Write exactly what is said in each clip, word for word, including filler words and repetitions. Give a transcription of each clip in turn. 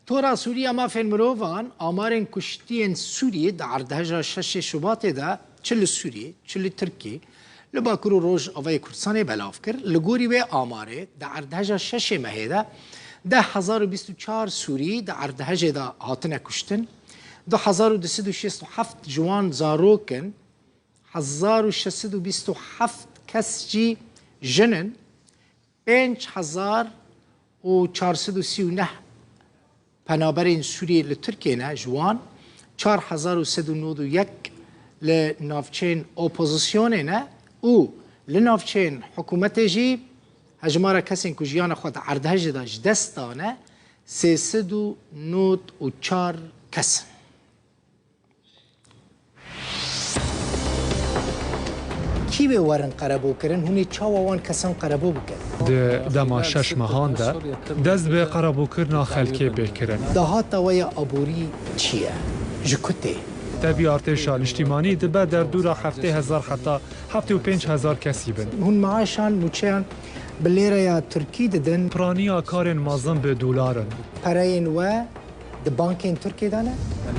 Tora Sûrî ya Mafên Mirovan amarên kuştiyên Sûriyê di erdheja şeşê Şubatê de çi li Sûriyê, çi li Tirkiyê, li Bakur û Rojavayê Kurdistanê belav kir. Li gorî wê amarê, di erdheja şeşê mehê de deh hezar û bîst û çar Sûrî di erdhejê de hatine kuştin, du hezar û du sed û şêst û heft ji wan zarok in, hezar û şeş sed û bîst û heft kes jî jin in, pênc hezar û çar sed û sî û neh penaberên Sûriyê li Tirkiyê ne, ji wan çar hezar û sed û nod û yek li navçeyên opozisyonê ne û li navçeyên hikûmetê jî hejmara kesên ku jiyana xwe di erdhejê de ji dest dane sê sed û nod û çar kes in. Kî wê werin qerebûkirin, hûn ê çawa wan kesan qerebû bikin? Di dema şeş mehan de dest bi qerebûkirina xelkê pê kirin. Dahata we ya aborî çi ye? Ji ku tê? Tevî artêşa niştîmanî dibe derdora heftê hezar heta heftê û pênc hezar kesî bin. Hûn maaşan, mûçeyan bi lêreya Tirkî didin? Piraniya karên mezin bi dolar in. Pereyên we di bankên Tirkiyê de ne?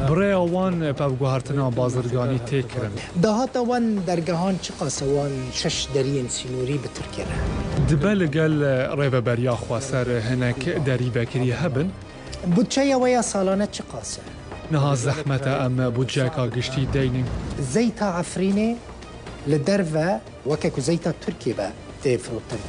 Bi rêya wan pevguhertina bazirganî tê kirin. Dahata wan dergehan çiqas e, wan şeş deriyên sînorî bi Tirkiyê re? Dibe li gel rêveberiya xweser hinek derî vekirî hebin. Budçeya we ya salane çiqas e? Niha zehmet e em budceyeka giştî deynin. Zeyta Efrînê li derve weke ku zeyta Tirkiyê be tê firotin.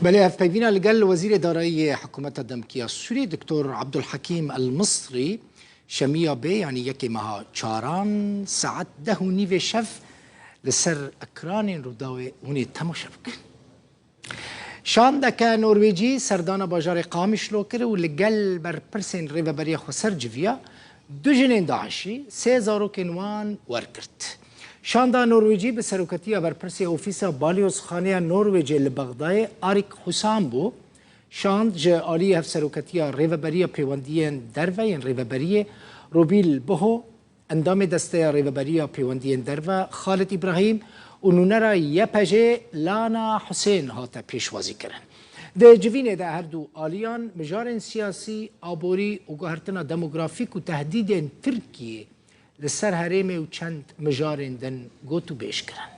Belê, hevpeyvîna li gel Wezîrê Darayî yê Hikûmeta Demkî ya Sûrî, Doktor Abdulhekîm El Misrî, şemiya bê, yanî yekê meha çaran, saet deh û nîvê şev li ser ekranên Rûdawê hûn ê temaşe bikin. Şandeke Norwêcî serdana bajarê Qamişlo kir û li gel berpirsên Rêveberiya Xweser civiya, du jinên DAIŞî sê zarokên wan wergirt. Şanda Norwêcî bi serokatiya berpirsê Ofîsa Balyozxaneya Norwêcê li Bexdayê Arik Husan bû. Şand ji alî hevserokatiya Rêveberiya Pêwendiyên Derve yên Rêveberiyê Robîl Biho, endamê Desteya Rêveberiya Pêwendiyên Derve Xalid Îbrahîm û nûnera Y P J'ê Lana Husên hate pêşwazîkirin. Di civînê de her du aliyan mijarên siyasî, aborî û guhertina demografîk û tehdîdên Tirkiyê li ser herêmê û çend mijarên din gotûbêj kirin.